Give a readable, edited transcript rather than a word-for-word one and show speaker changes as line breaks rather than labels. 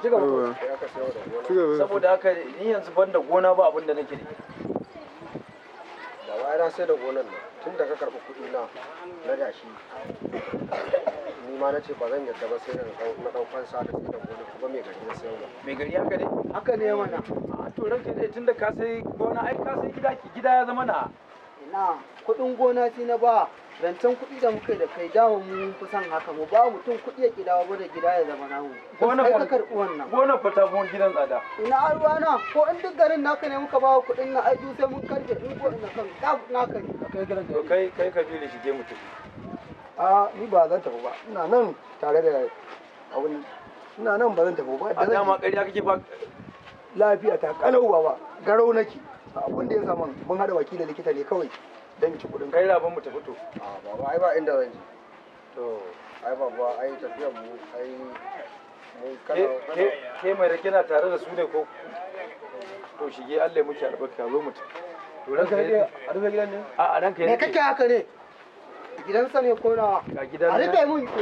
Ci gaba.
Yawwa.
Kai aka sayar da gona.
Ci gaba.
Saboda haka ni yanzu banda gona ba abin da nake da ita.
Da baya na sai da gonan nan tun da ka karɓi kuɗi na na dashi, ni ma na ce ba zan yarda ba sai da na ɗau fansa da sai da gonan, kuma mai gari na sayarwa.
Mai gari, haka ne?
Haka ne mana.
A to, ranka dai, tunda ka sai gona, ai ka sai gida, gida ya zama na.
Ina kuɗin gona sai na ba rancen kuɗi da muka yi da kai, dama mu mun fi son haka, mu ba mutum kuɗi ya ƙi dawo da gida ya zama namu.
Gona
Kai
fa-
ka karɓi wannan.
Gona fa ta fi gidan tsada.
Ina ruwana, ko in duk garin naka ne muka ba wa kuɗin nan, ai duk sai mun karɓe in ko ina kan kaf naka ne.
To, kai Kabiru, shige mu tafi.
A, ni ba zan tafi ba, ina nan tare da abun, ina nan, ba zan tafi ba.
A
Da zan
dama ƙarya kake ba.
Lafiya ta kalau ba, garau nake. Abun da ya samu mun hada baki da likita ne kawai don ci kuɗin.
Kai rabon mu tafi to.
A baba, ai ba inda zan je.
To.
Ai baba, ai tafiyar mu, ai mu
Ke
kana
ke ke mai rake na tare da su ne ko? To, shige, Allah ya muke albarka, zo mu tafi. To, ranka
Ranka
dai.
a rufe gidan ne?
A a, ranka
Me kake haka ne? Gidansa ne ko nawa?
Ga gidan
A rufe mun.